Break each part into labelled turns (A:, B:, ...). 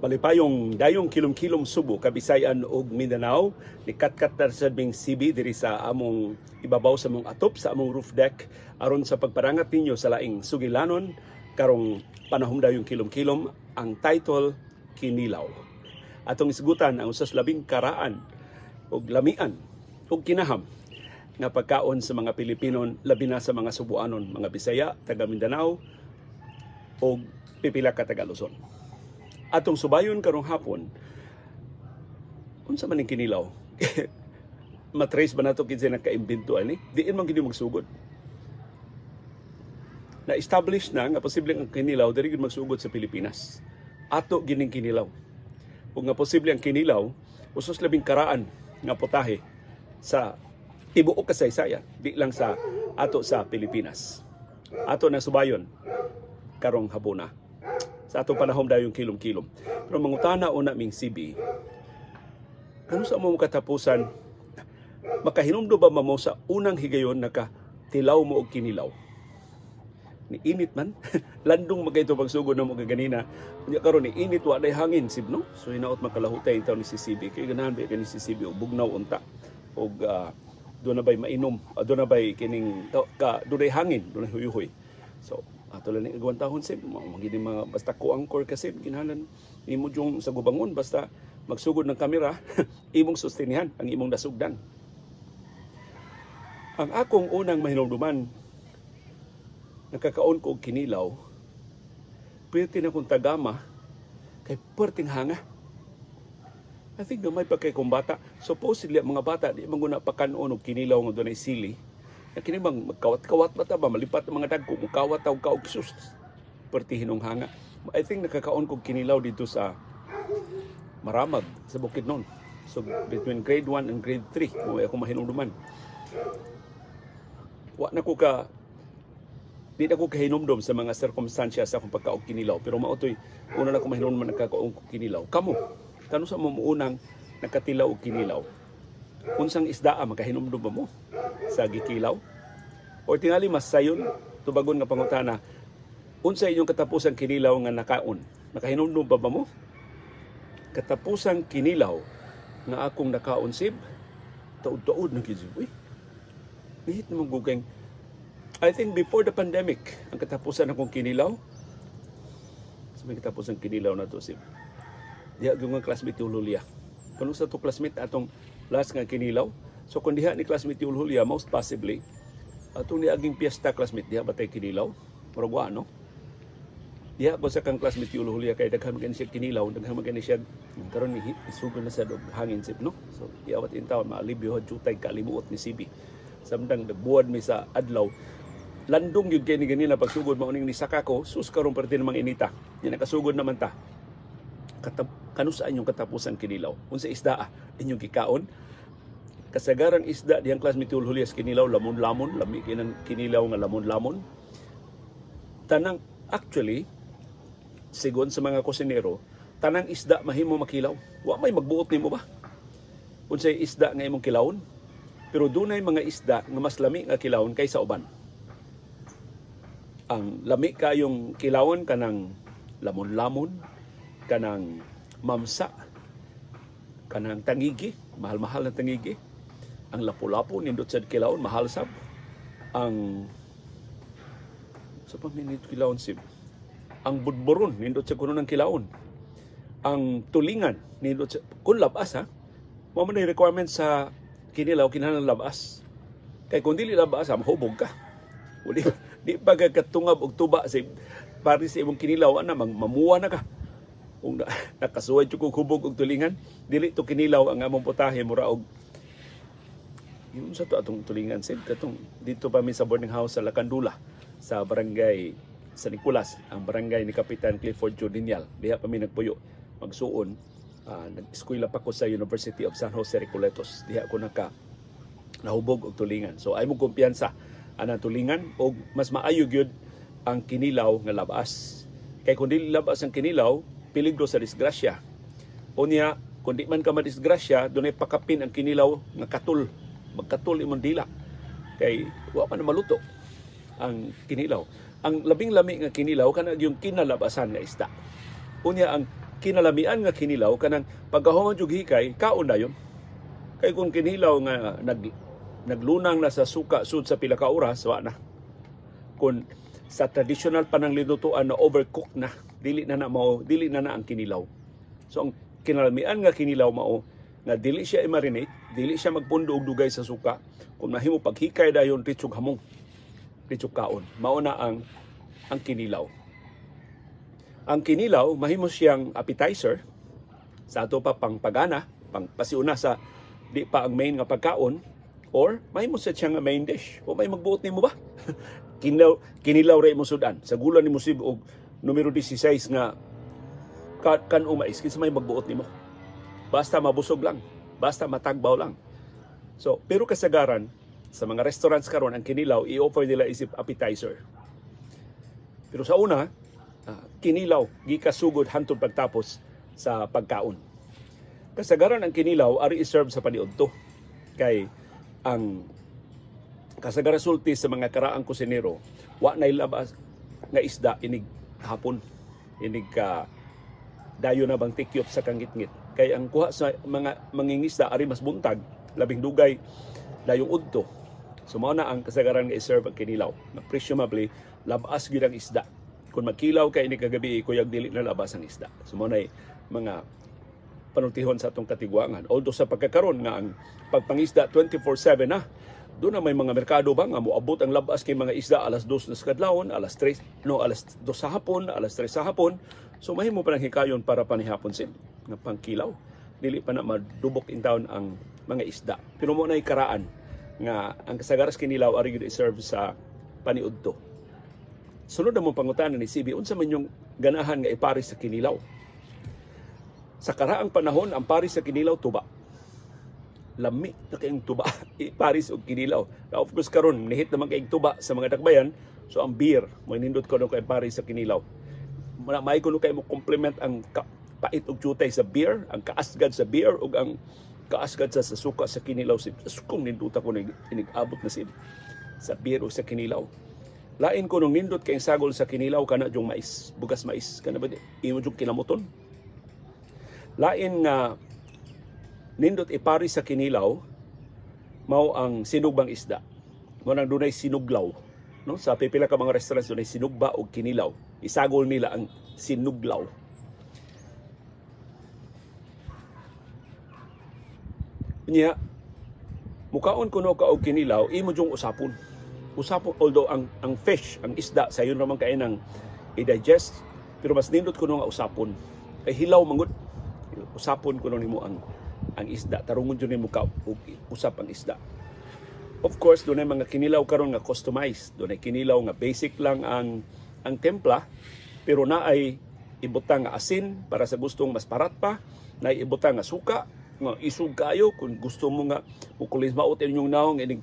A: Malipayong dayong kilom-kilom Subo, Kabisayan ug Mindanao. Ni katkat na sad ming CB diri sa among ibabaw sa among atop sa among roof deck aron sa pagparangat ninyo sa laing sugilanon karong panahom dayong kilom-kilom, ang title Kinilaw. Atong isgutan ang usas labing karaan ug lamian ug kinaham nga pagkaon sa mga Pilipinon, labi na sa mga Subuanon, mga Bisaya, taga Mindanao ug pipila ka taga Luzon. Atong subayon karong hapon, unsa man ning kinilaw? Matrace ba nato kinsa nakaimbento ani? Diin man gini magsugod? Na-establish na nga posibleng ang kinilaw diri gid magsugod sa Pilipinas. Ato gining kinilaw. Ug nga posible ang kinilaw usos labing karaan nga putahe sa tibuok kasaysayan, di lang sa ato sa Pilipinas. Ato na subayon karong habona sa atong panahom dayong kilom-kilom. Pero mangutana una ming CB, kano sa mo katapusan, makahinumdo ba mo sa unang higayon naka tilaw mo og kinilaw? Ni init man, landong magkayto pagsugod na mo kaganina. Unya karon ni init, wa day hangin sib, no? So hinaot makalahutay taw ni si CB. Kay ganahan ba kani si CB og bugnaw unta og doon na ba'y mainom, doon na ba'y kining ka doon hangin, doon na huyuhoy. So ato lang ni agwantahon sib, mao gini mga basta ko-anchor kasi kinahanglan nimo yung sa gubangon, basta magsugod ng kamera imong sustinihan ang imong nasugdan. Ang akong unang mahinumduman nakakaon ko og kinilaw, perti na kong tagama kay perting hanga. I think gamay pa kay kong bata. Supposedly ang mga bata di man guna pakanon og kinilaw nga dunay sili. Na kini bang magkawat-kawat ba ta ba malipat ang mga dagko, mukawat taw ka og sus. Perti hinong hanga. I think nakakaon kog kinilaw dito sa Maramag sa Bukidnon. So between grade 1 and grade 3 mo ako mahinumduman. Wa na ko ka di na ko kahinumdom sa mga sirkumstansya sa akong pagkaog kinilaw, pero mao toy una na ko mahinumduman nagkakaon og kinilaw. Kamo, kano sa mo unang nakatilaw og kinilaw? Unsang isdaa, makahinumdum ba mo sa gikilaw? O tingali mas sayon tubagon nga pangutana, unsa inyong katapusang kinilaw nga nakaon? Nakahinumdum pa ba mo? Katapusang kinilaw nga akong nakaon sib, taud-taud na gid. Uy, nihit naman gugeng. I think before the pandemic, ang katapusan akong kinilaw, sa may katapusan kinilaw na to sib. Diha gyud nga classmate yung Lulia. Kano sa to classmate atong last nga kinilaw? So kung diha ni classmate yung Lulia, most possibly, atong niaging piyesta classmate, diha ba tay kinilaw? Murag wa, no? Diha ko sa kang classmate yung Lulia kay daghan man siya kinilaw, daghan man siya karon ni isugod na sa dog hangin sib, no? So iawat in taon maalibyo jutay kalimuot ni CB. Samtang nagbuwad mi sa adlaw, landong gyud kay ni ganina pagsugod mao ning nisaka ko, sus karon perti namang inita. Nya nakasugod naman ta. Kano sa inyong katapusan kinilaw? Unsa isda inyong gikaon? Kasagarang isda diyang classmate Julius kinilaw lamon-lamon, lami kinang kinilaw nga lamon-lamon. Tanang actually sigon sa mga kusinero, tanang isda mahimo makilaw. Wa may magbuot nimo ba? Unsay isda nga imong kilawon? Pero dunay mga isda nga mas lami nga kilawon kaysa uban. Ang lami kayong kilawon kanang lamon-lamon, kanang mamsa, kanang tangigi, mahal-mahal na tangigi. Ang lapu-lapu nindot sad kilawon, mahal sab. Ang sa pa minute kilawon sib. Ang budburon nindot sa kuno ng kilawon. Ang tulingan nindot sa kun labas ha. Mao man requirement sa kinilaw, kinahanglan labas. Kay kung dili labas, ha, mahubog ka. Uli, di pa ka katungab og tuba sa pari sa imong kinilaw ana mamuwa na ka. Kung nakasuway jud kog hubog og tulingan, dili to kinilaw ang among putahe, mura og yun sa to atong tulingan sib katong dito pa mi sa boarding house sa Lakandula sa barangay San Nicolas, ang barangay ni Kapitan Clifford Jordinial. Diha pa mi nagpuyo magsuon. Nag-eskwela pa ko sa University of San Jose Recoletos. Diha ko naka nahubog og tulingan. So ay mo kumpiyansa anang tulingan og mas maayo gyud ang kinilaw nga labas. Kay kung dili labas ang kinilaw, peligro sa disgrasya. Unya, kung di man ka madisgrasya, dunay pakapin ang kinilaw nga katul. Magkatul imong dila. Kay wa pa na maluto ang kinilaw. Ang labing lami nga kinilaw kana yung kinalabasan nga isda. Unya ang kinalamian nga kinilaw kanang pagkahuman jug hikay, kaon dayon. Kay kung kinilaw nga naglunang na sa suka sud sa pila ka oras, wa na. Kung sa traditional pa nang linutuan na overcook na, dili na na mao, dili na na ang kinilaw. So ang kinalamian nga kinilaw mao nga dili siya i-marinate, dili siya magpundo og dugay sa suka. Kung mahimo paghikay dayon, ritsog hamong, ritsog kaon. Mao na ang kinilaw. Ang kinilaw mahimo siyang appetizer sa ato pa pang pagana, pang pasiuna sa di pa ang main nga pagkaon, or mahimo sa siya nga main dish. O may magbuot nimo ba? Kinilaw ra imong sudan. Sa gulan nimo sib og numero 16 nga kan-o mais, kinsa may magbuot nimo? Basta mabusog lang, basta matagbaw lang. So, pero kasagaran sa mga restaurants karon ang kinilaw i-offer nila isip appetizer. Pero sa una, kinilaw gikasugod hantod pagtapos sa pagkaon. Kasagaran ang kinilaw ari i-serve sa paniudto kay ang kasagaran sulti sa mga karaang kusinero, wa nay labas nga isda inig hapon, inig ka dayo na bang tikyop sa kangitngit. Kay ang kuha sa mga mangingisda ari mas buntag, labing dugay dayong udto. So mao na ang kasagaran nga i-serve ang kinilaw. Na presumably labas gyud ang isda. Kung magkilaw kay ini kagabi, kuyag dili na labas ang isda. So mao nay mga panultihon sa atong katigwangan. Although sa pagkakaron nga ang pagpangisda 24/7 na, doon na may mga merkado ba nga moabot ang labas kay mga isda alas 2 na sa kadlawon, alas 3, no, alas 2 sa hapon, alas 3 sa hapon. So mahimo pa nang hikayon para panihapon sin nga pangkilaw. Dili pa na madubok in town ang mga isda. Pero mo na'y karaan nga ang kasagaras kinilaw ari gyud i-serve sa paniudto. Sunod na mong pangutana ni CB, unsa man yung ganahan nga ipares sa kinilaw? Sa karaang panahon, ang pares sa kinilaw tuba. Lami na kayong tuba ipares og kinilaw. Now, of course karon nihit naman kayong tuba sa mga dakbayan, so ang beer mo nindot ko kay pares sa kinilaw. May kuno kay mo compliment ang pait og jutay sa beer, ang kaasgad sa beer ug ang kaasgad sa suka sa kinilaw. Kung ninduta ko inig-abot na sib sa beer o sa kinilaw. Lain ko nung nindot kay sagol sa kinilaw kana jung mais, bugas mais kana ba imo jung kinamuton. Lain nga nindot ipari sa kinilaw mao ang sinugbang isda. Mao nang dunay sinuglaw, no? Sa pipila ka mga restaurants dunay sinugba og kinilaw. Isagol nila ang sinuglaw. Nya mukaon kuno ka og kinilaw, imo jung usapon. Usapon, although ang fish, ang isda sayon ra man kay nang i-digest, pero mas nindot kuno nga usapon. Kay hilaw manggod. Usapon kuno nimo ang isda, tarungon jud nimo ka og usap ang isda. Of course, dunay mga kinilaw karon nga customized. Dunay kinilaw nga basic lang ang templa, pero naay ibutang nga asin para sa gustong mas parat pa, naay ibutang nga suka nga isog kayo kung gusto mo nga mukulis maot inyong naong inig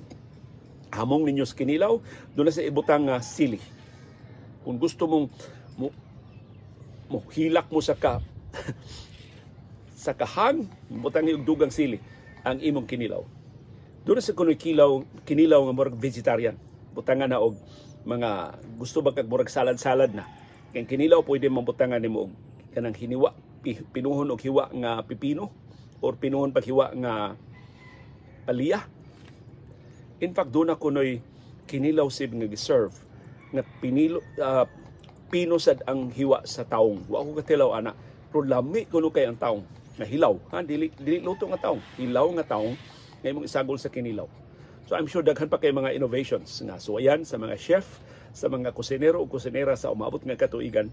A: hamong ninyo sa kinilaw, doon na sa ibutang nga sili. Kung gusto mong mo hilak mo sa ka sa kahang, butang og dugang sili ang imong kinilaw. Doon na sa kunoy kinilaw nga murag vegetarian. Butangan na og mga gusto ba kag murag salad-salad na. Kay kinilaw pwede mong butangan nimo og kanang hiniwa, pinuhon og hiwa nga pipino or pinuhon pag hiwa nga palya. In fact, doon ako noy kinilaw sib nga giserve nga pinilo, pino sad ang hiwa sa taong. Wa ko katilaw ana, pero lami kuno kay ang taong na hilaw, ha, dili luto nga taong, hilaw nga taong nga imong isagol sa kinilaw. So I'm sure daghan pa kay mga innovations nga suwayan sa mga chef, sa mga kusinero o kusinera sa umabot nga katuigan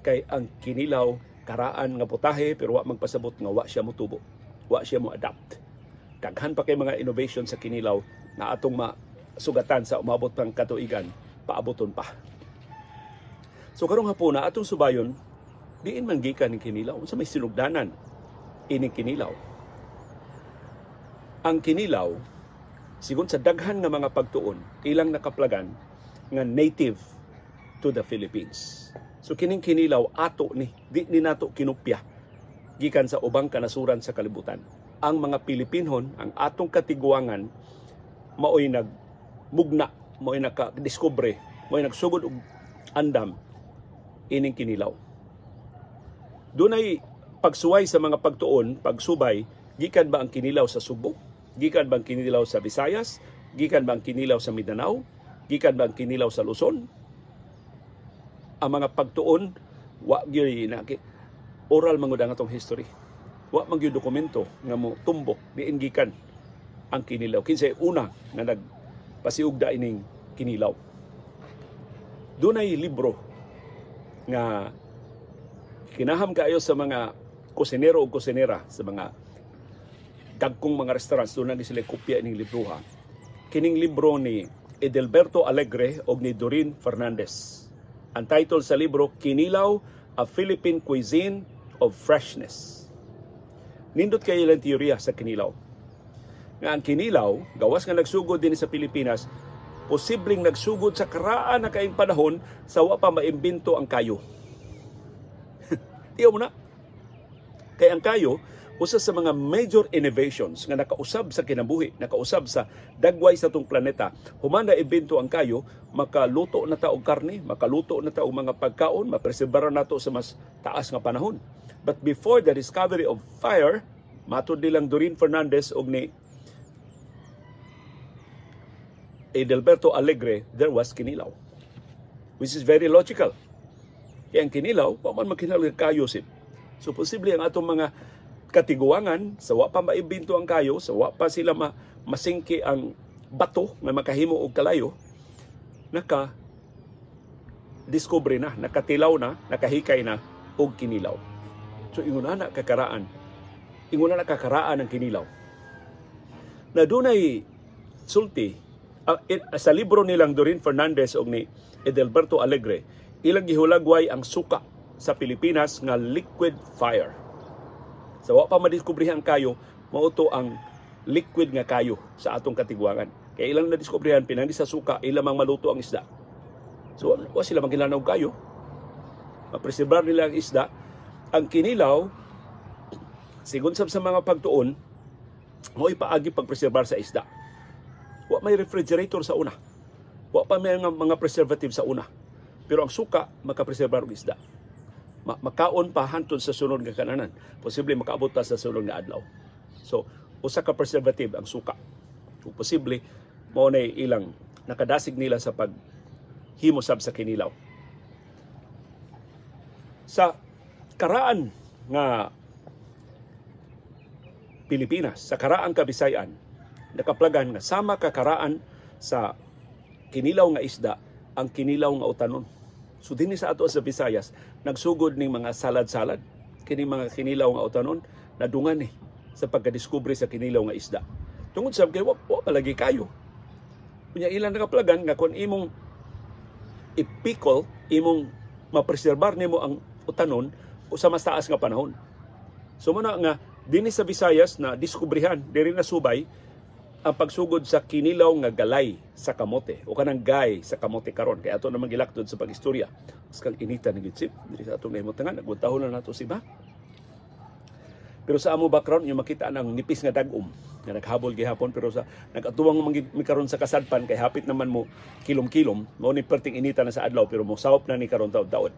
A: kay ang kinilaw karaan nga putahe pero wa magpasabot nga wa siya motubo, wa siya mo adapt. Daghan pa kay mga innovation sa kinilaw na atong masugatan sa umabot pang katuigan, paaboton pa. So karong hapuna atong subayon, diin man gikan ning kinilaw, unsa may sinugdanan ining kinilaw. Ang kinilaw, sigon sa daghan nga mga pagtuon, ilang nakaplagan nga native to the Philippines. So kining kinilaw ato ni, di ni nato kinupya gikan sa ubang kanasuran sa kalibutan. Ang mga Pilipinhon, ang atong katiguangan, maoy nagmugna, maoy nakadiskubre, maoy nagsugod og andam ining kinilaw. Dunay Pagsuway sa mga pagtuon, pagsubay, gikan ba ang kinilaw sa Sugbo? Gikan ba ang kinilaw sa Visayas? Gikan ba ang kinilaw sa Mindanao? Gikan ba ang kinilaw sa Luzon? Ang mga pagtuon, wa gyud na oral man gud ang atong history. Wa man gyud dokumento nga mo tumbok diin gikan ang kinilaw. Kinsay una nga nagpasiugda ining kinilaw? Dunay libro nga kinaham kaayo sa mga kusinero o kusinera sa mga dagkong mga restaurants. Doon na sila kopya ining libroha. Kining libro ni Edelberto Alegre og ni Doreen Fernandez. Ang title sa libro, "Kinilaw, A Philippine Cuisine of Freshness." Nindot kayo ilang teorya sa kinilaw. Nga ang kinilaw, gawas nga nagsugod din sa Pilipinas, posibleng nagsugod sa karaan na kaayong panahon sa wa pa maimbento ang kayo. Tiyo mo na. Kay ang kayo, usa sa mga major innovations nga nakausab sa kinabuhi, nakausab sa dagway sa atong planeta. Human na imbento ang kayo, makaluto na ta og karne, makaluto na ta og mga pagkaon, mapreserbaran nato sa mas taas nga panahon. But before the discovery of fire, matud nilang Doreen Fernandez og ni Edelberto Alegre, there was kinilaw. Which is very logical. Kaya ang kinilaw, wa man magkinahanglan kayo sip. So posible ang atong mga katiguangan, sa wa pa maimbento ang kayo, sa wa pa sila masingki ang bato nga makahimo og kalayo, naka discover na, nakatilaw na, nakahikay na og kinilaw. So ingon na kakaraan. Ingon na kakaraan ang kinilaw. Na dunay sulti sa libro nilang Doreen Fernandez og ni Edelberto Alegre, ilang gihulagway ang suka sa Pilipinas nga liquid fire. Sa wa pa madiskubrihan ang kayo, mao to ang liquid nga kayo sa atong katigwangan. Kaya ilang nadiskubrihan, pinangi sa suka, ilang mang maluto ang isda. So, wa sila magkinahanglan og kayo. Mapreserbar nila ang isda. Ang kinilaw, sigon sab sa mga pagtuon, mo'y paagi pagpreserbar sa isda. Wa may refrigerator sa una. Wa pa may mga preservative sa una. Pero ang suka, makapreserbar og isda. Makaon pa hantod sa sunod nga kananan. Posible makaabot ta sa sunod nga adlaw. So, usa ka preservative ang suka. Kung posible, mao na ilang nakadasig nila sa paghimo sab sa kinilaw. Sa karaan nga Pilipinas, sa karaang Kabisayan, nakaplagan nga sama ka karaan sa kinilaw nga isda ang kinilaw nga utanon. So dinhi sa ato sa Visayas, nagsugod ning mga salad-salad, kini mga kinilaw nga utanon, nadungan ni sa pagkadiskubre sa kinilaw nga isda. Tungod sa kay wa palagi kayo. Unya ilang nakaplagan nga kung imong i-pickle, imong mapreserbar nimo ang utanon sa mas taas nga panahon. So muna nga dinhi sa Visayas na diskubrihan diri na subay ang pagsugod sa kinilaw nga galay sa kamote o kanang gay sa kamote karon kay ato naman gilaktod sa pag-istorya. Mas kang inita ng gitsip diri sa atong nahimutangan, nagbuntahon na nato si ba. Pero sa amo background yung makita ang nipis nga dagom nga naghabol gihapon, pero sa nagatuwang man mi karon sa kasadpan kay hapit naman mo kilom-kilom, mao ni perting inita na sa adlaw pero mo sawop na ni karon taod-taod.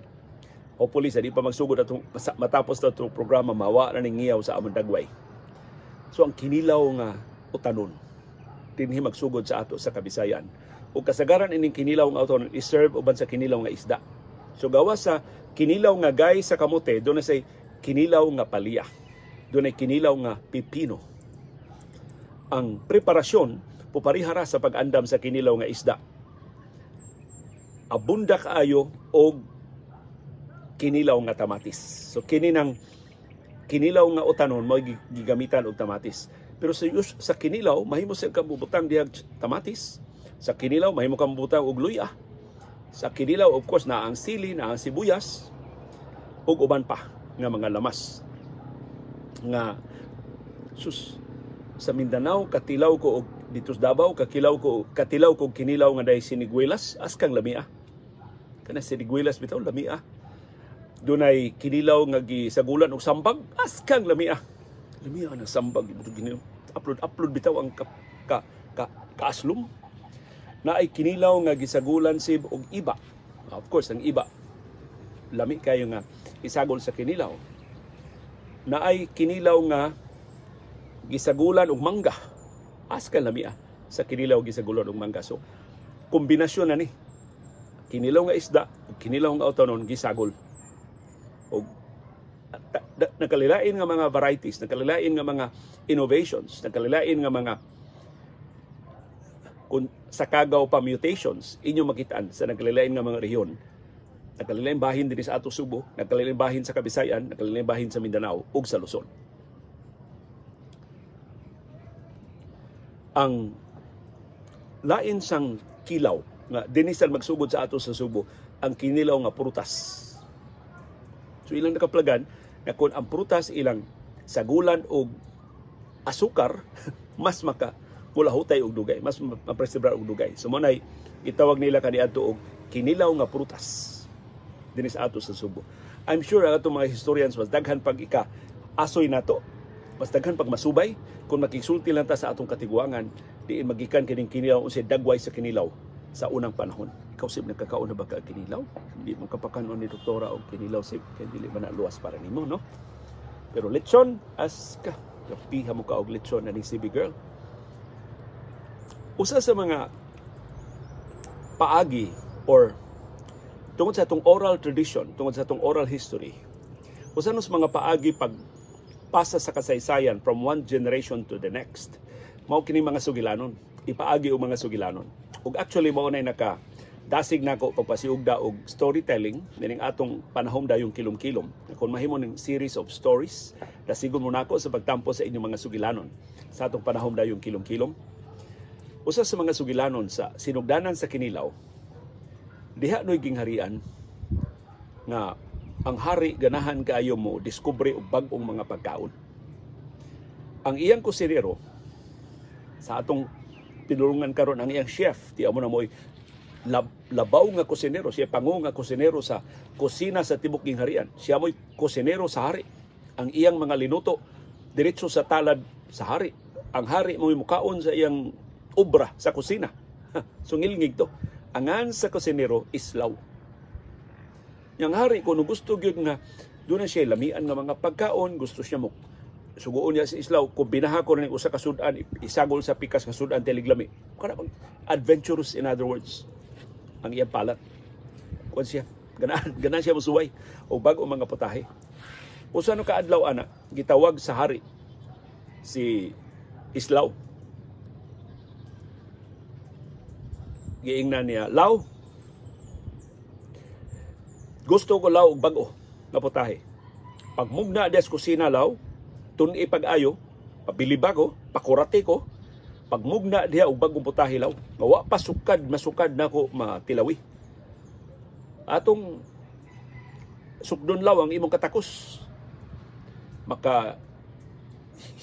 A: Hopefully sa di pa magsugod atong matapos na itong programa mawa na ning ngiyaw sa among dagway. So ang kinilaw nga utanon dinhi magsugod sa ato sa Kabisayan. Ug kasagaran ining kinilaw nga utanon i-serve uban sa kinilaw nga isda. So gawa sa kinilaw nga gay sa kamote, doon na say kinilaw nga palya. Doon ay kinilaw nga pipino. Ang preparasyon puparihara sa pag-andam sa kinilaw nga isda. Abunda kaayo og kinilaw nga tamatis. So kini nang kinilaw nga utanon mao gigamitan og tamatis. Pero sa kinilaw mahimo sa kang bubutang dihang tamatis. Sa kinilaw mahimo kang bubutang og luya. Sa kinilaw of course naa ang sili, naa ang sibuyas ug uban pa nga mga lamas. Nga sus sa Mindanao katilaw ko og dito sa Davao katilaw ko og kinilaw nga day siniguelas askang lamia. Kana siniguelas bitaw lamia. Dunay kinilaw nga gisagulan og sambag askang lamia. Lamia na sambag gini. Upload bitaw ang ka, ka, kaaslom. Naay kinilaw nga gisagulan sib og iba. Of course ang iba lami kayo nga isagol sa kinilaw. Naay kinilaw nga gisagulan og mangga. Aska lamia sa kinilaw gisagulan og mangga. So kombinasyon na ni kinilaw nga isda ug kinilaw nga utanon gisagol. Og nakalilain nga mga varieties, nakalilain nga mga innovations, nakalilain nga mga kung sa kagaw pa mutations inyo makitaan sa nagkalilain nga mga rehiyon. Nagkalilain bahin dinhi sa ato Subo, nagkalilain bahin sa Kabisayan, nagkalilain bahin sa Mindanao ug sa Luzon. Ang lain sang kilaw nga dinisan magsugod sa ato sa Subo, ang kinilaw nga prutas. So ilang nakaplagan na kung ang prutas ilang sagulan og asukar, mas maka mulahutay og dugay, mas mapresibrar og dugay. So mo nay gitawag nila kaniadto og kinilaw nga prutas dinhi sa ato sa Subo. I'm sure ang atong mga historians mas daghan pag ika asoy nato, mas daghan pag masubay kung makigsulti lang ta sa atong katiguangan diin magikan kining kinilaw unsay dagway sa kinilaw sa unang panahon. Ikaw sib nagkakaon na ba ka kinilaw? Hindi man kapakanon ni doktora og kinilaw sib kay dili man na luwas para nimo, no? Pero lechon as ka, kapiha mo ka og lechon na ni CB girl. Usa sa mga paagi or tungod sa atong oral tradition, tungod sa atong oral history, usa nos mga paagi pagpasa sa kasaysayan from one generation to the next, mao kini mga sugilanon, ipaagi og mga sugilanon. Ug actually mao nay naka dasig nako pagpasiugda og storytelling nining atong panahom dayong kilom-kilom. Kung mahimo ning series of stories, dasigon mo nako sa pagtampo sa inyong mga sugilanon sa atong panahom dayong kilom-kilom. Usa sa mga sugilanon sa sinugdanan sa kinilaw, diha noy gingharian nga ang hari ganahan kaayo mo diskubre og bag-ong mga pagkaon. Ang iyang kusinero sa atong pinulungan karon, ang iyang chef, di amo na mo'y labaw nga kusinero, siya pango nga kusinero sa kusina sa tibok gingharian. Siya mo'y kusinero sa hari. Ang iyang mga linuto diretso sa talad sa hari. Ang hari mo'y mukaon sa iyang obra sa kusina. So ngilngig to. Angan sa kusinero islaw. Yang hari kuno gusto gyud nga doon na siya lamian nga mga pagkaon, gusto siya mo suguon niya sa islaw, kung binaha ko ning usa ka sudan, isagol sa pikas nga sudan teliglami. Kana bang adventurous, in other words, ang iyang palat. Kuan siya, ganahan siya mosuway og bag-o mga putahe. Usa no kaadlaw ana, gitawag sa hari si Islaw. Giingnan niya, "Law, gusto ko law og bag-o nga putahe. Pagmugna des kusina law, tun-i pag-ayo, pabiliba ko, pakurate ko, pagmugna diha og bag-ong putahe law, nga wa pa sukad, masukad nako matilawi. Atong sukdon law ang imong katakos. Maka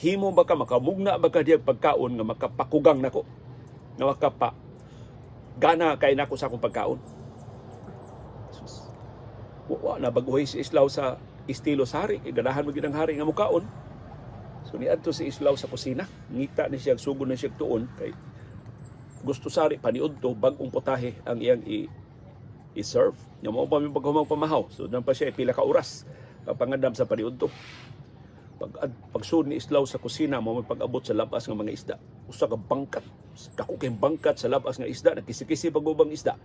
A: himo ba ka, makamugna ba ka diha pagkaon nga makapakugang nako, nga makapa gana kay nako sa akong pagkaon." Sus. Wa na baguhay si Islaw sa estilo sa hari, kay ganahan mo gid ang hari nga mukaon. So niadto si Islaw sa kusina, ngita ni siya, sugod na siya tuon kay gusto sa hari paniudto bag-ong putahe ang iyang i-serve. Nya mao pa mi paghumaw pamahaw. So dan pa siya pila ka oras pagpangandam sa paniudto. Pagsud ni Islaw sa kusina, mao may pag-abot sa labas nga mga isda. Usa ka bangkat, dako kay bangkat sa labas nga isda, nagkisi-kisi pag-ubang isda.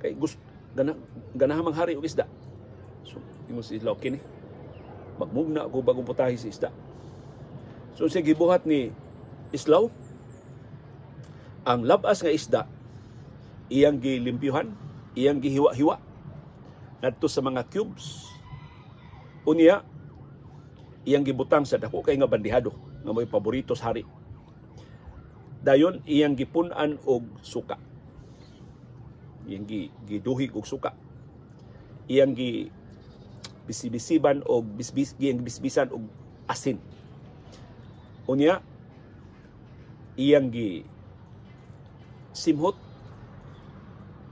A: Kay gusto ganahan mang hari og isda. So ingon si Islaw, kini magmugna ko bagong putahe sa isda. So siya gibuhat ni Islaw ang labas nga isda, iyang gilimpyuhan, iyang gihiwa-hiwa ngadto sa mga cubes. Unya iyang gibutang sa dako kay nga bandihado nga mo'y paborito sa hari. Dayon iyang gipun-an og suka. Iyang giduhig og suka. Iyang gi bisibisiban og bisbis, iyang bisbisan og asin. Unya iyang gi simhot,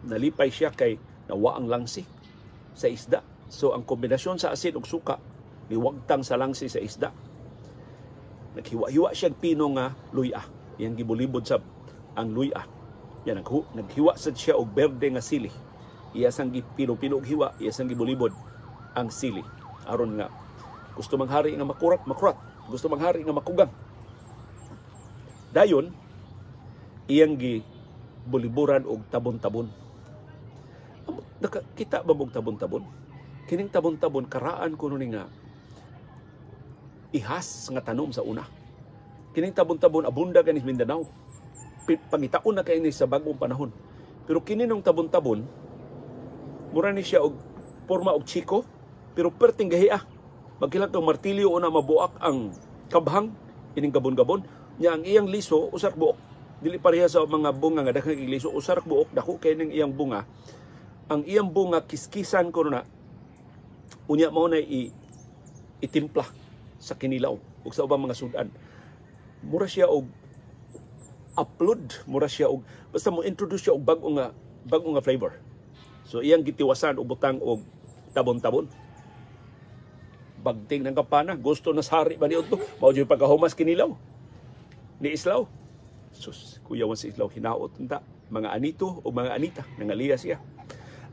A: nalipay siya kay nawa ang langsi sa isda. So ang kombinasyon sa asin ug suka niwagtang sa langsi sa isda. Naghiwa-hiwa siya pino nga luya. Iyang gibulibod sa ang luya. Yan, naghiwa sad siya og berde nga sili. Iya sang gipino-pino og hiwa, iya sang gibulibod ang sili. Aron nga Gusto manghari nga makurat, makurat. Gusto manghari nga makugang. Dayon, iyang gi buliburan og tabon-tabon. Nakakita ba mong tabon-tabon? Kining tabon-tabon, karaan kuno ni nga ihas nga tanom sa una. Kining tabon-tabon, abunda kanis Mindanao. Pangitaon na kay ni sa bagong panahon. Pero kini nung tabon-tabon, mura ni siya og porma og chiko, pero perting gahia. Magkilang kang martilyo una mabuak ang kabhang ining gabon-gabon. Nya ang iyang liso usar buok. Dili pareha sa mga bunga nga daghang liso, usar buok dako kay ning iyang bunga. Ang iyang bunga kiskisan kuno na unya mao na itimpla sa kinilaw ug sa ubang mga sudan. Mura siya og upload, mura siya og basta mo introduce siya og bag-o nga flavor. So iyang gitiwasan og butang og tabon-tabon. Bagting ng kampana, gusto na sa hari ba ni Otto? Mao jud pagkahumas kinilaw ni Islaw. Sus, kuyawan si Islaw, hinaot unta mga anito o mga anita nangaliya siya.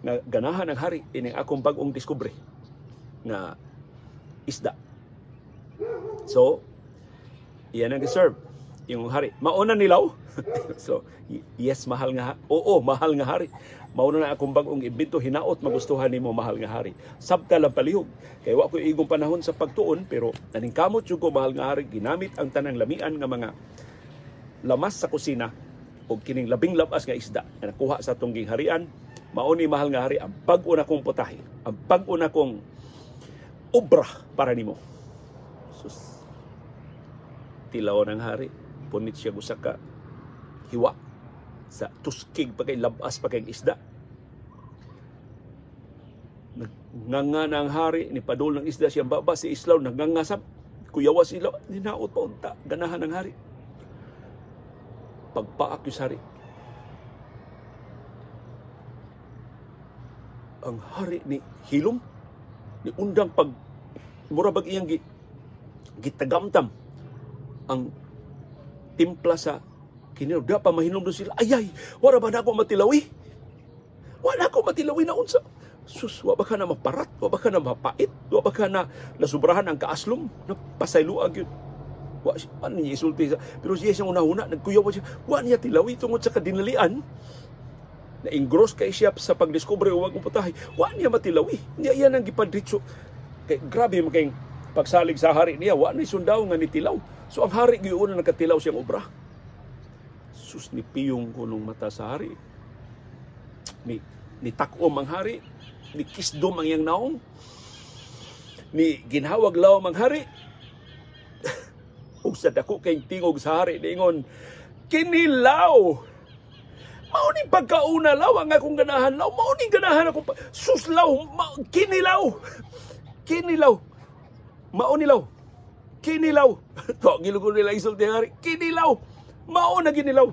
A: Nga ganahan ang hari ining akong bag-ong diskubre nga isda. So, iyan ang giserve yung hari. Mauna nilaw. So, yes, mahal nga. Oo, mahal nga hari. Mauna na akong bag-ong imbento, hinaot magustuhan nimo, mahal nga hari. Sabta lang palihog. Kay wa ko igong panahon sa pagtuon, pero naningkamot jud ko, mahal nga hari, ginamit ang tanang lamian nga mga lamas sa kusina og kining labing labas nga isda nga nakuha sa atong gingharian. Mao ni, mahal nga hari, ang bag-o na kong putahe, ang bag-o na kong obra para nimo. Sus. Tilaw ng hari, punit siya usa ka hiwa sa tuskig pa kay labas pa kay isda. Nagnganga na ang hari, ni padul ng isda siyang baba, si Islaw nagnganga sab kuyawa si Islaw, ninaot pa unta, ganahan ang hari. Pagpaak yung hari. Ang hari ni hilom, ni undang pag mura bag iyang gitagamtam ang timpla sa kinilaw. Da pa mahinom doon sila. Ayay, wala ba na ako matilawi? Wala ako matilawi na unsa. Sus, wa ba ka na maparat? Wa ba ka na mapait? Wa ba ka na nasubrahan ang kaaslom? Napasayloag yun. Wa ano niya isulti sa, pero siya siyang una-una, nagkuyaw siya. Wa niya tilawi tungod sa kadinalian. Na-engross kay siya sa pagdiskubre o wag putahe. Wa niya matilawi. Niya iyan ang gipadritso. Kay grabe man kayong pagsalig sa hari niya, wa ni sundaw nga nitilaw. So ang hari gyud una nakatilaw siyang obra. Sus, ni piyong kunong mata sa hari. Ni takom ang hari, ni kisdom ang iyang naong, ni ginhawag lawom ang hari. Ug sa dako kay tingog sa hari niingon, kinilaw. Mao ni pagkauna law ang akong ganahan law, mao ni ganahan akong sus law, kinilaw. Kinilaw. Mao ni law. Kinilaw. To gilugon nila isulti ang hari, kinilaw. Mao na ginilaw.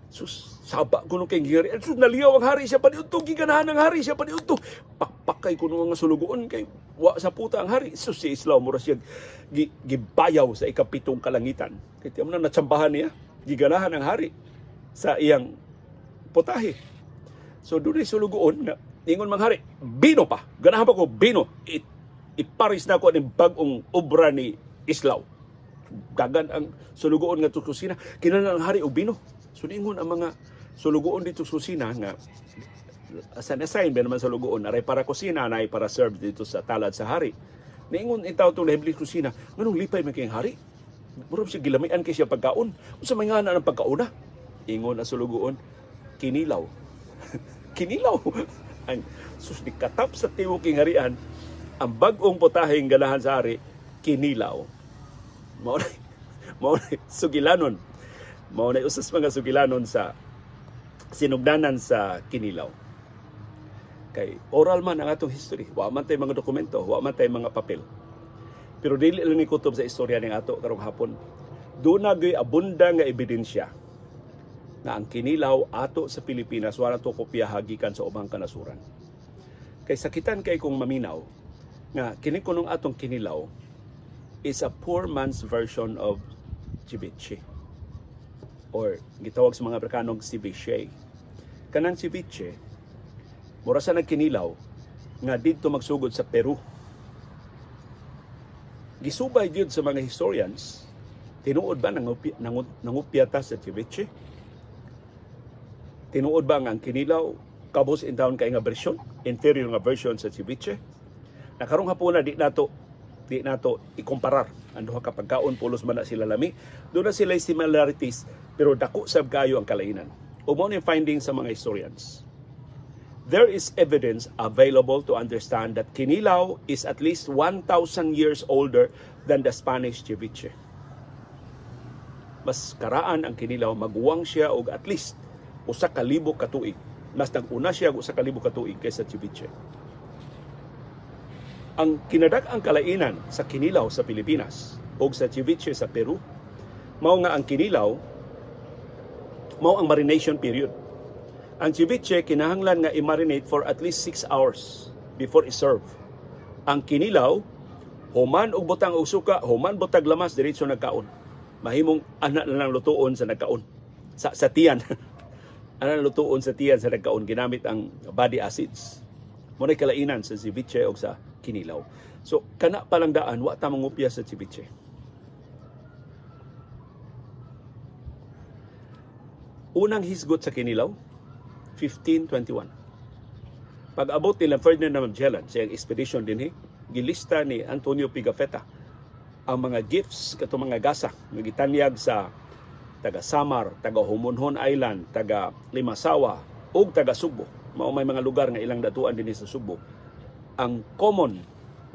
A: Sus, saba kuno kay gihari. Sus, naliyaw ang hari siya paniudto, giganahan ang hari siya paniudto. Pakpakay kuno nga sulugoon kay wa sa puta ang hari. Sus, si Islaw mura siya gibayaw sa ikapitong kalangitan. Kay tiyan mo na natsambahan niya, giganahan ang hari sa iyang putahe. So dunay sulugoon nga ingon mang hari, bino pa. Ganahan pa ko bino. Iparis na ko aning bag-ong obra ni Islaw. Dagan ang sulugoon nga kusina, kinahanglan ang hari og bino. So ningon ang mga sulugoon dito sa kusina nga as an assign ba naman sa sulugoon, aray para kusina, anay para serve dito sa talad sa hari. Ningon intaw tong nahibli kusina, nganong lipay man kay ang hari? Murag siya gilamian kay siya pagkaon. Unsa may ngana ang pagkauna? Ingon ang sulugoon, kinilaw. Kinilaw. Ang sus, ni katap sa tiwok king harian, ang bag-ong putaheng ganahan sa hari, kinilaw. Mao na sugilanon. Mao na usas mga sugilanon sa sinugdanan sa kinilaw. Kay oral man ang atong history, wa man tay mga dokumento, wa man tay mga papel. Pero dili lang ni kutob sa istorya ning ato karong hapon. Doon na gyud abunda nga ebidensya na ang kinilaw ato sa Pilipinas wala to kopyaha gikan sa ubang kanasuran. Kay sakitan kay kung maminaw nga kini kunong atong kinilaw is a poor man's version of ceviche, or gitawag sa mga Amerikanong ceviche. Kanang ceviche mura sa nagkinilaw nga didto magsugod sa Peru. Gisubay gyud sa mga historians, tinuod ba nangupya ta sa ceviche? Tinuod ba nga ang kinilaw kabos in town kay nga version, inferior nga version sa ceviche? Na karong hapuna di nato ikomparar ang duha ka pagkaon, pulos man na sila lami. Doon na sila similarities, pero dako sab kayo ang kalainan. Ug mao ni finding sa mga historians. There is evidence available to understand that kinilaw is at least 1,000 years older than the Spanish ceviche. Mas karaan ang kinilaw, maguwang siya og at least 1,000 ka tuig. Mas nag-una siya og 1,000 ka tuig kaysa ceviche. Ang kinadak-ang kalainan sa kinilaw sa Pilipinas o sa ceviche sa Peru, mao nga ang kinilaw mao ang marination period. Ang ceviche kinahanglan nga i-marinate for at least 6 hours before i-serve. Ang kinilaw, human og butang og suka, human butag lamas, diretso nagkaon. Mahimong ana na lang lutuon sa nagkaon. Sa tiyan. Ana lang lutuon sa tiyan sa nagkaon ginamit ang body acids. Mao na kalainan sa ceviche o sa kinilaw. So kana pa lang daan, wa ta mangupya sa ceviche. Unang hisgot sa kinilaw, 1521. Pag-abot nila Ferdinand Magellan sa iyang expedition dinhi, gilista ni Antonio Pigafetta ang mga gifts kato mga gasa nga gitanyag sa taga Samar, taga Homonhon Island, taga Limasawa ug taga Sugbo. Mao may mga lugar nga ilang datuan dinhi sa Sugbo. Ang common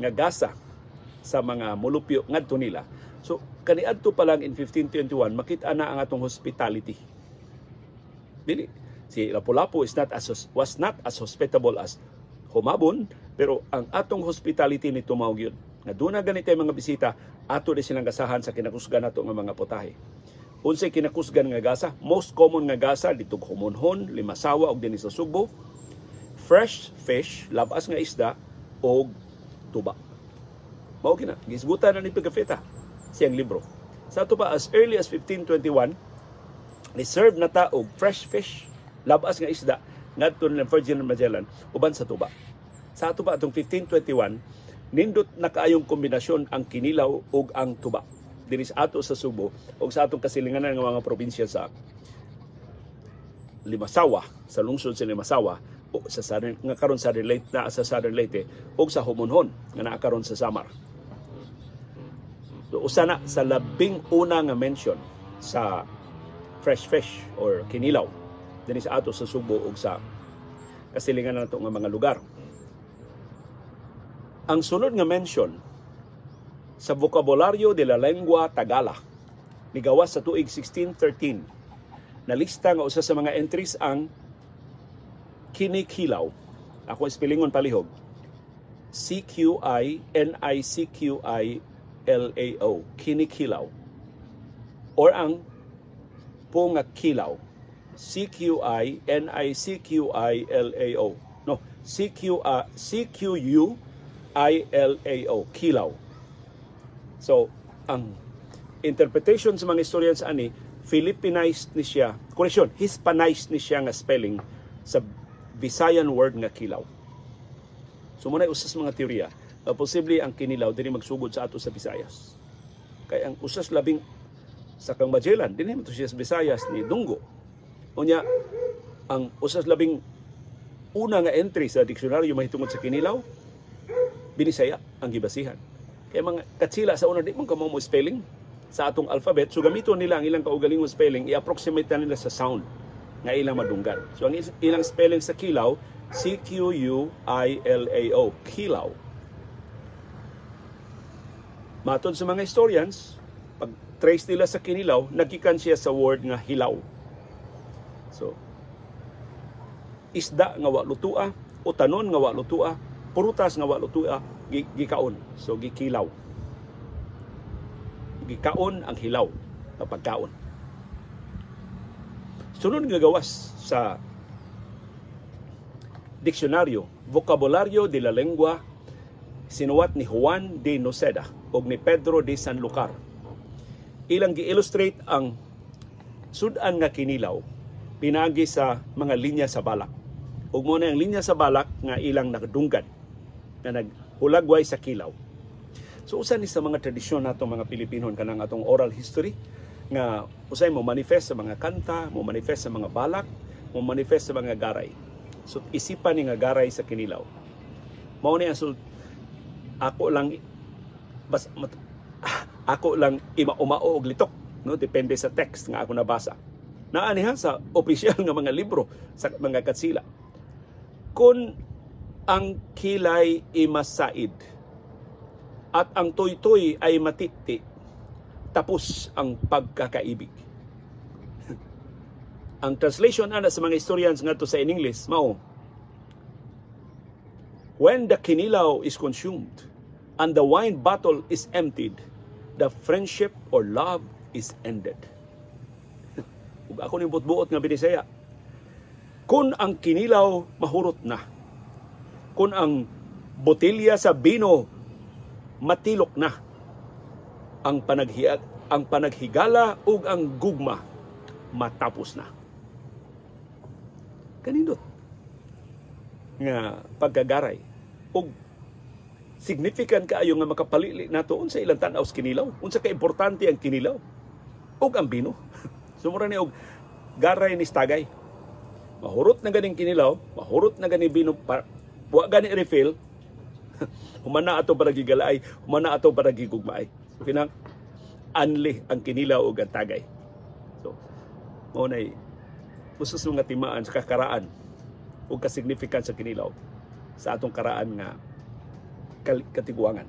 A: nga gasa sa mga mulupyo ngadto nila. So kaniadto pa lang in 1521 makita na ang atong hospitality. Dili si Lapu-Lapu is not as was not as hospitable as Humabon, pero ang atong hospitality ni tumaw gyud. Nga duna ganito mga bisita, ato di silang gasahan sa kinakusgan nato nga mga putahe. Unsay kinakusgan nga gasa? Most common nga gasa ditong Homonhon, Limasawa ug dinhi sa Sugbo, fresh fish, labas nga isda og tuba. Mao kina, gisgutan na ni Pigafetta siyang libro. Sa ato pa, as early as 1521, ni-serve na ta og fresh fish, labas nga isda ngadto ni Ferdinand Magellan uban sa tuba. Sa ato pa atong 1521, nindot na kaayong kombinasyon ang kinilaw ug ang tuba dinhi sa ato sa Subo ug sa atong kasilinganan nga mga probinsya sa Limasawa, sa lungsod sa Limasawa o sa Southern, nga karon sa Leyte, naa sa Southern Leyte, ug sa Homonhon nga naa karon sa Samar. So, usa na sa labing una nga mention sa fresh fish or kinilaw dinhi sa ato sa Subo ug sa kasilingan nato nga mga lugar. Ang sunod nga mention sa Vocabulario de la Lengua Tagala nigawas sa tuig 1613. Nalista nga usa sa mga entries ang kinikilaw. Ako spellingon palihog. C Q I N I C Q I L A O, kinikilaw. Or ang pungakilaw. C Q I N I C Q I L A O. No, C Q C Q U I L A O, kilaw. So, ang interpretation sa mga historians ani, Philippinized ni siya, correction, Hispanized ni siya nga spelling sa Visayan word nga kilaw. So muna usas mga teorya, posible ang kinilaw dinhi magsugod sa ato sa Visayas. Kay ang usas labing sa kang Magellan, dinhi man to siya sa Visayas ni Dunggo. Unya, ang usas labing una nga entry sa diksyonaryo mahitungod sa kinilaw, Binisaya ang gibasihan. Kay mga katsila sa una di man kamo mo spelling sa atong alphabet, so gamiton nila ang ilang kaugalingong spelling, i-approximate na nila sa sound nga ilang madunggan. So ang ilang spelling sa kilaw, C Q U I L A O, kilaw. Matod sa mga historians, pag trace nila sa kinilaw, nagikan siya sa word nga hilaw. So isda nga wa lutua, o tanon nga wa lutua, prutas nga wa lutua, gikaon. So gikilaw. Gikaon ang hilaw na pagkaon. Sunod nga gawas sa diksyonaryo, Vocabulario de la Lengua, sinuwat ni Juan de Noceda o ni Pedro de Sanlucar. Ilang gi-illustrate ang sud-an nga kinilaw pinaagi sa mga linya sa balak. Ug mo na ang linya sa balak nga ilang nakadunggan na naghulagway sa kilaw. So usa ni sa mga tradisyon nato mga Pilipino kanang atong oral history nga usay mo manifest sa mga kanta, mo manifest sa mga balak, mo manifest sa mga garay. So isipan ni nga garay sa kinilaw. Mao ni ang ako lang bas mat, ako lang imaumao og litok, no, depende sa text nga ako nabasa. Naa ni ha sa opisyal nga mga libro sa mga katsila. Kung ang kilay imasaid at ang tuytoy ay matiti, tapos ang pagkakaibig. Ang translation ana sa mga historians ngadto sa in English mao, "When the kinilaw is consumed and the wine bottle is emptied, the friendship or love is ended." Ug ako ning buot-buot nga Binisaya. Kung ang kinilaw mahurot na, kung ang botelya sa bino matilok na, ang panaghigala ug ang gugma matapos na. Kanindot nga pagkagaray ug significant kaayo nga makapalili nato unsa ilang tan-aw sa kinilaw, unsa ka importante ang kinilaw ug ang bino. So mura ni og garay ni stagay. Mahurot na ganing kinilaw, mahurot na ganing bino, wa gani refill, human na ato para gigalaay, human na ato para gigugmaay. So kinang anli ang kinilaw ug ang tagay. So mao nay usa sa mga timaan sa kakaraan ug kasignificant sa kinilaw sa atong karaan nga katiguangan.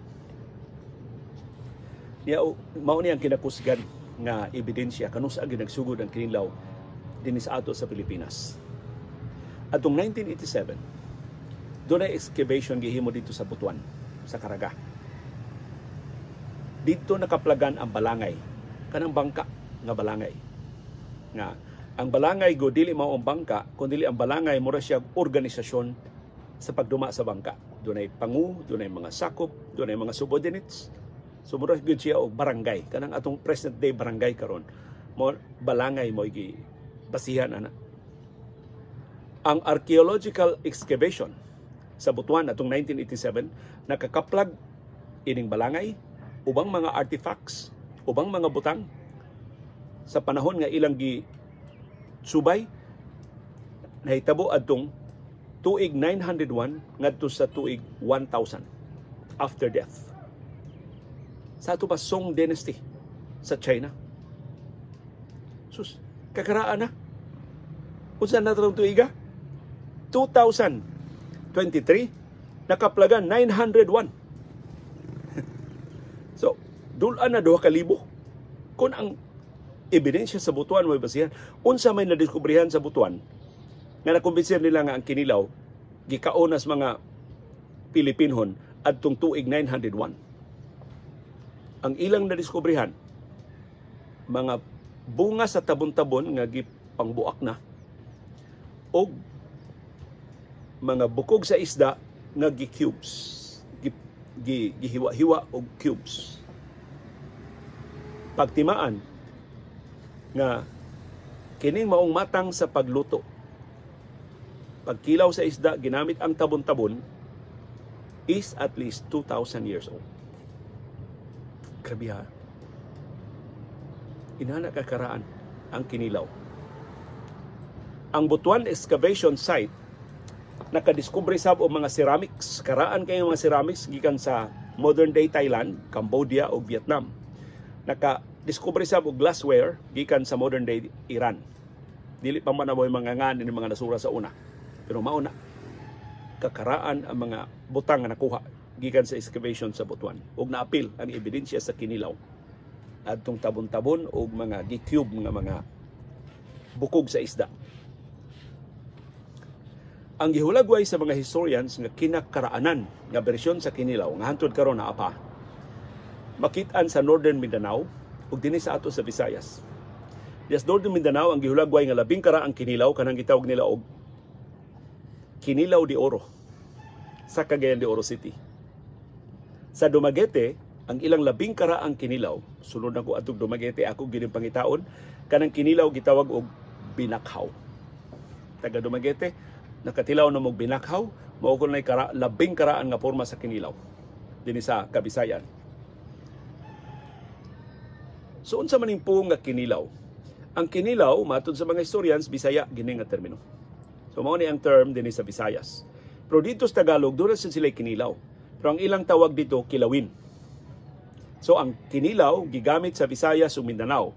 A: Niya mao ni ang kinakusgan nga ebidensya kanus-a gyud nagsugod ang kinilaw dinhi sa ato sa Pilipinas. Atong 1987, dunay excavation gihimo dito sa Butuan, sa Caraga. Dito nakaplagan ang balangay, kanang bangka nga balangay. Nga ang balangay go dili mao ang bangka, kundi ang balangay mura siya organisasyon sa pagduma sa bangka. Dunay pangu, dunay mga sakop, dunay mga subordinates. So mura gyud siya og barangay, kanang atong present day barangay karon. Mo balangay mo gi basihan ana. Ang archaeological excavation sa Butuan atong 1987 nakakaplag ining balangay, ubang mga artifacts, ubang mga butang sa panahon nga ilang gi subay nahitabo adtong tuig 901 ngadto sa tuig 1000 after death. Sa ato pa Song Dynasty sa China. Sus, kakaraan na. Unsa na tarong tuiga? 2023, nakaplagan 901. So, dulan na 2,000. Kung ang ebidensya sa Butuan may basihan, unsa may nadiskubrihan sa Butuan nga nakumbinser nila nga ang kinilaw gikaon nas mga Pilipinhon adtong tuig 901. Ang ilang nadiskubrihan, mga bunga sa tabon-tabon nga gipangbuak na og mga bukog sa isda nga gi-cubes, gihiwa-hiwa og cubes. Pagtimaan nga kining maong matang sa pagluto, pagkilaw sa isda ginamit ang tabon-tabon is at least 2,000 years old. Grabe ha. Inana kakaraan ang kinilaw. Ang Butuan excavation site nakadiskubre sab og mga ceramics. Karaan kayo mga ceramics gikan sa modern day Thailand, Cambodia ug Vietnam. Nakadiskubre sab og glassware gikan sa modern day Iran. Dili pa man amoy mga ngan ni mga nasura sa una. Pero mao na kakaraan ang mga butang nga nakuha gikan sa excavation sa Butuan. Ug naapil ang ebidensya sa kinilaw adtong tabon-tabon og mga gi-cube nga mga bukog sa isda. Ang gihulagway sa mga historians nga kinakaraanan nga bersyon sa kinilaw nga hantod karon naa pa, makit-an sa Northern Mindanao ug dinhi sa ato sa Visayas. Dias Northern Mindanao ang gihulagway nga labing karaang kinilaw kanang gitawag nila og Kinilaw de Oro sa Cagayan de Oro City. Sa Dumaguete, ang ilang labing karaang kinilaw, sulod na ko atog Dumaguete, ako gining pangitaon, kanang kinilaw gitawag og binakhaw. Taga Dumaguete, nakatilaw na mog binakhaw, mao kun nay labing karaan nga porma sa kinilaw dinhi sa Kabisayan. So unsa man ning puong nga kinilaw? Ang kinilaw, matod sa mga historians, Bisaya gini nga termino. So mao ni ang term dinhi sa Visayas. Pero dito sa Tagalog, doon na sila kinilaw. Pero ang ilang tawag dito, kilawin. So ang kinilaw gigamit sa Visayas ug Mindanao.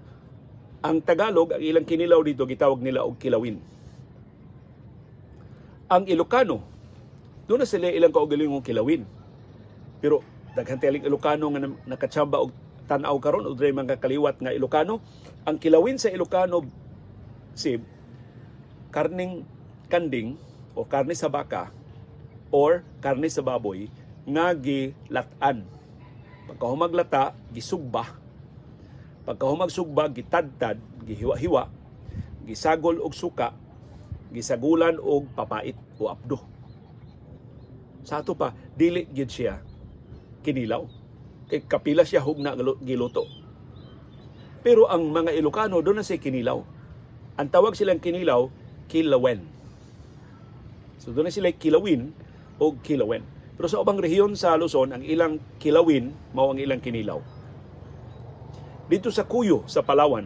A: Ang Tagalog, ang ilang kinilaw dito gitawag nila og kilawin. Ang Ilocano, doon na sila ilang kaugalingong kilawin. Pero daghan taling Ilocano nga nakatsamba og tan-aw karon o dre mga kaliwat nga Ilocano. Ang kilawin sa Ilocano sib karning kanding o karne sa baka or karne sa baboy nga gilat-an. Pagkahumaglata, gisugba. Pagkahumagsugba, gitadtad, gihiwa-hiwa, gisagol og suka, gisagulan og papait o apdo. Sa ato pa, dili gyud siya kinilaw. Kay kapila siya hugna giluto. Pero ang mga Ilocano, doon na siya kinilaw. Ang tawag silang kinilaw, kilawen. So doon na sila kilawin o kilawen. Pero sa ubang rehiyon sa Luzon, ang ilang kilawin mao ang ilang kinilaw. Dito sa Cuyo, sa Palawan,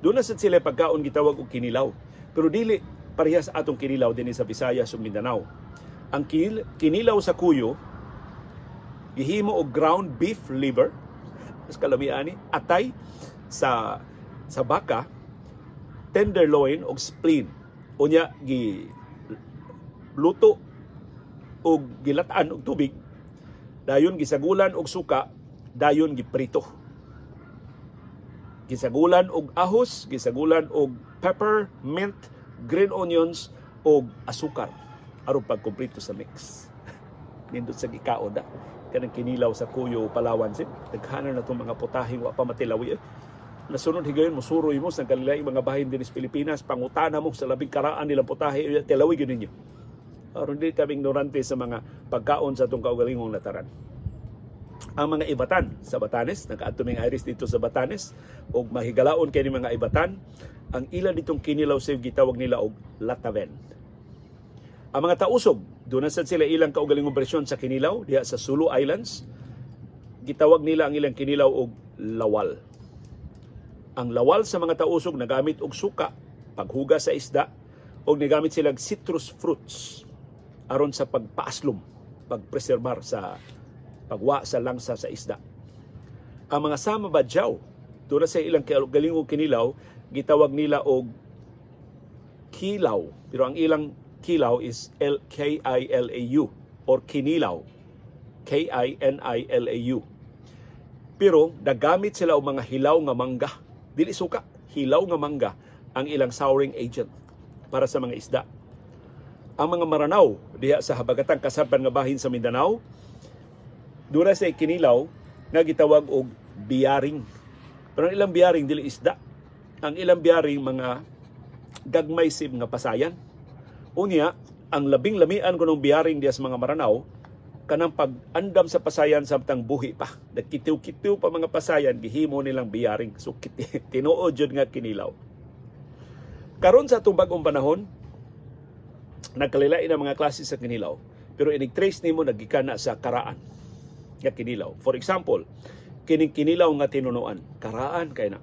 A: doon na sad sila pagkaon gitawag og kinilaw. Pero dili parehas atong kinilaw dinhi sa Visayas ug Mindanao. Ang kinilaw sa Cuyo gihimo og ground beef liver, mas kalamian ni, atay sa baka, tenderloin og spleen. Unya gi luto og gilatan og tubig, dayon gisagulan og suka, dayon giprito. Gisagulan og ahos, gisagulan og pepper, mint, green onions og asukar aron pagkumpleto sa mix. Nindot sa gikaon da. Kanang kinilaw sa Cuyo, Palawan sib. Daghanan na itong mga putahing wa pa matilawi. Nasunod higayon mosuroy mo sa kalilaing mga bahin din sa Pilipinas, pangutana mo sa labing karaan nilang putahe, tilawi gyud ninyo. Aron di kami ignorante sa mga pagkaon sa atong kaugalingong lataran. Ang mga Ibatan sa Batanes, nakaadto ming iris dito sa Batanes, og mahigalaon kay ni mga Ibatan, ang ila ditong kinilaw sa gitawag nila og lataven. Ang mga Tausog, doon na sad sila ilang kaugalingong bersyon sa kinilaw diha sa Sulu Islands, gitawag nila ang ilang kinilaw og lawal. Ang lawal sa mga Tausog nagamit og suka, paghugas sa isda, og nagamit silang citrus fruits aron sa pagpaaslom, pagpreserbar sa pagwa sa langsa sa isda. Ang mga Sama Badjao, doon na sa ilang kaugalingong kinilaw, gitawag nila og kilaw. Pero ang ilang kilaw is L K I L A U or kinilaw. K I N I L A U. Pero nagamit sila og mga hilaw nga mangga. Dili suka, hilaw nga mangga ang ilang souring agent para sa mga isda. Ang mga Maranao diha sa habagatang kasadpan nga bahin sa Mindanao, dura sa kinilaw nga gitawag og biyaring. Pero ang ilang biyaring dili isda. Ang ilang biyaring mga gagmay sib nga pasayan. Unya, ang labing lamian kunong biyaring diha sa mga Maranao, kanang pag-andam sa pasayan samtang buhi pa. Nagkitiw-kitiw pa mga pasayan, gihimo nilang biyaring. So tinuod jud nga kinilaw. Karon sa atong bag-ong panahon, nagkalilain ang mga klase sa kinilaw. Pero inig-trace nimo nagikan na sa karaan nga kinilaw. For example, kining kinilaw nga tinunuan, karaan kay na.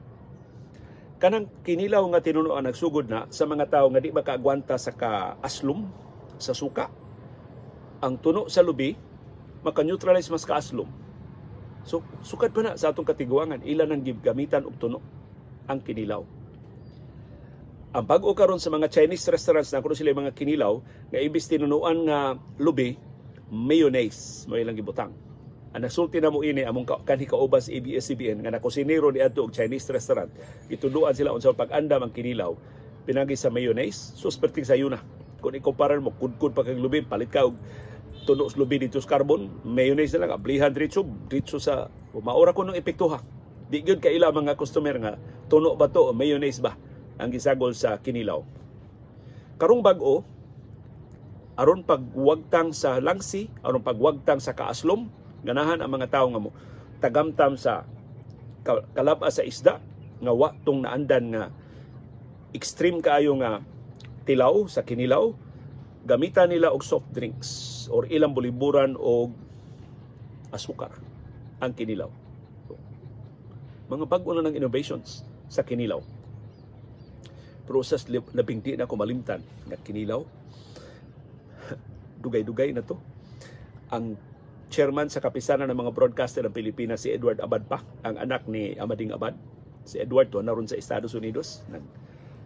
A: Kanang kinilaw nga tinunuan nagsugod na sa mga tawo nga di makaagwanta sa kaaslom sa suka. Ang tuno sa lubi maka-neutralize mas kaaslom. So sukad pa na sa atong katiguangan, ila nang gamitan og tuno ang kinilaw. Ang bag-o karon sa mga Chinese restaurants na kuno sila mga kinilaw nga imbis tinunuan nga lubi, mayonnaise mo ilang gibutang. Ang nasulti na mo ini among kanhi kauban sa ABS-CBN nga nakusinero ni adto og Chinese restaurant, gituduan sila unsa pag-andam ang kinilaw pinagi sa mayonnaise. So perting sayo na. Kung ikumparar mo kudkod pa kag lubi, palit ka og tuno sa lubi dito sa carbon, mayonnaise na lang ablihan diretso diretso sa maura ko nung epekto ha. Di gyud kaila mga customer nga tuno ba to o mayonnaise ba ang gisagol sa kinilaw. Karong bag-o, aron pagwagtang sa langsi, aron pagwagtang sa kaaslom, ganahan ang mga tawo nga mo tagamtam sa kalab-a sa isda nga wa tong naandan nga extreme kaayo nga tilaw sa kinilaw, gamitan nila og soft drinks or ilang buliburan og asukar ang kinilaw. Mga bag-o na ng innovations sa kinilaw. Pero usas labing di na ko malimtan nga kinilaw, dugay-dugay na to. Ang chairman sa Kapisanan ng mga Broadcaster ng Pilipinas, si Edward Abad pa, ang anak ni Amading Abad. Si Edward to naron sa Estados Unidos, nag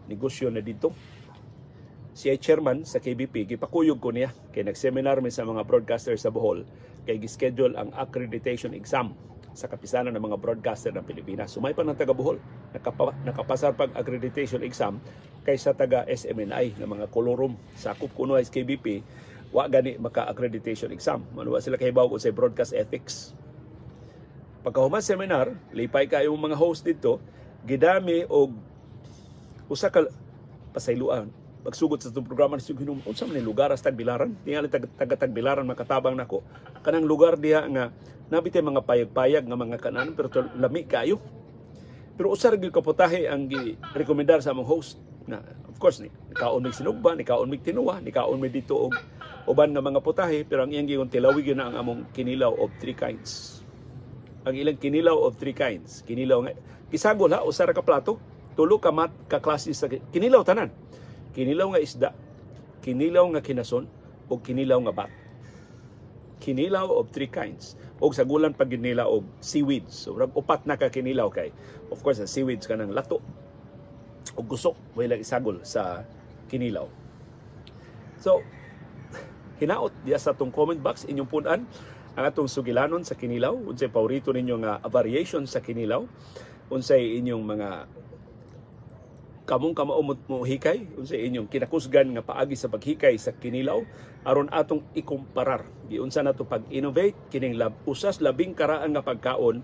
A: negosyo na dito. Siya chairman sa KBP, gipakuyog ko niya kay nag-seminar mi sa mga broadcaster sa Bohol kay gischedule ang accreditation exam sa Kapisanan ng mga Broadcaster ng Pilipinas. Sumay pa ng taga Bohol, nakapasar pag accreditation exam kaysa taga SMNI ng mga kolorum. Sakop kuno sa KBP, wa gani maka-accreditation exam. Manuwa sila kahibaw kung sa broadcast ethics. Pagkahuman seminar, lipay kayo mga host dito, gidami og usa ka pasayloan. Pagsugod sa itong programa ni Suginum, unsa man ni lugar sa Tagbilaran? Tingali taga Tagbilaran makatabang nako. Kanang lugar diha nga nabitay mga payag-payag nga mga kanan pero to, lami kayo. Pero usa ra gyud ka putahe ang gi-rekomendar sa among host na of course ni nikaon mig sinugba, nikaon mig tinuwa, nikaon mig dito og uban nga mga putahe, pero ang iyang giingon, tilawi gyud na ang among kinilaw of three kinds. Ang ilang kinilaw of three kinds. Kinilaw nga gisagol ha, usa ra ka plato, tulo ka mat ka klase sa kinilaw tanan. Kinilaw nga isda, kinilaw nga kinason, o kinilaw nga bat. Kinilaw of three kinds. Og sagulan pag nila og seaweeds. So rag upat na ka kinilaw kay of course ang seaweeds kanang lato og gusok way lang isagol sa kinilaw. So hinaot diya sa atong comment box inyong punan ang atong sugilanon sa kinilaw, unsay paborito ninyo nga variation sa kinilaw, unsay inyong mga kamong kamao mo hikay, unsay inyong kinakusgan nga paagi sa paghikay sa kinilaw aron atong ikumparar. Giunsa nato pag-innovate kining usas labing karaan nga pagkaon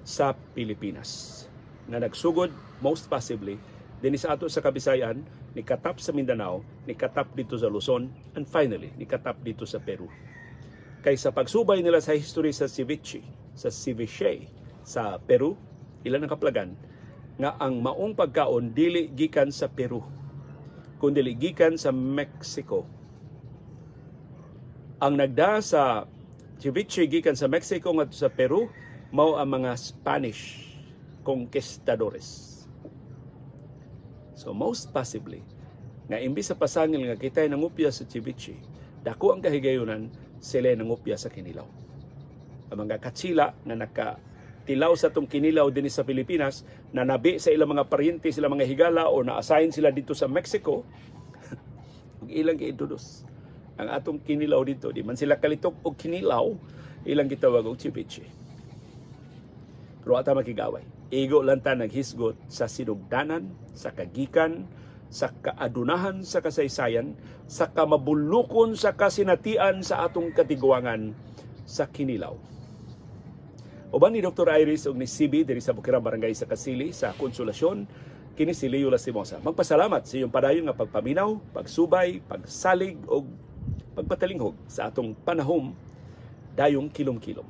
A: sa Pilipinas nga nagsugod most possibly dinhi sa ato sa Kabisayan, nikatap sa Mindanao, nikatap dito sa Luzon, and finally nikatap dito sa Peru. Kay sa pagsubay nila sa history sa ceviche sa Peru, ilan ang kaplagan nga ang maong pagkaon dili gikan sa Peru, kundi gikan sa Mexico. Ang nagda sa ceviche gikan sa Mexico ngadto sa Peru mao ang mga Spanish conquistadores. So most possibly nga imbis sa pasangil nga kita'y nangupya sa ceviche, dako ang kahigayunan sila nangupya sa kinilaw. Ang mga katsila nga naka tilaw sa tong kinilaw dinhi sa Pilipinas, na nabi sa ilang mga paryente, sila mga higala o na-assign sila dito sa Mexico ug ilang gi-introduce ang atong kinilaw dito. Di man sila kalitok og kinilaw, ilang gitawag og ceviche. Pero ata makigaway, igo lang ta naghisgot sa sinugdanan, sa kagikan, sa kaadunahan sa kasaysayan, sa kamabulukon sa kasinatian sa atong katiguangan sa kinilaw. Uban ni Dr. Iris ug ni CB diri sa Bukirang Barangay sa Kasili sa Konsolasyon, kini si Leo Lastimosa. Magpasalamat sa iyong padayon nga pagpaminaw, pagsubay, pagsalig ug pagpatalinghog sa atong panahom dayong kilom-kilom.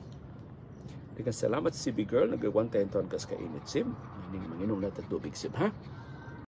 A: Daghang salamat, CB girl, nagagwanta taon kas kainit sim. Mining manginom na tubig sim ha.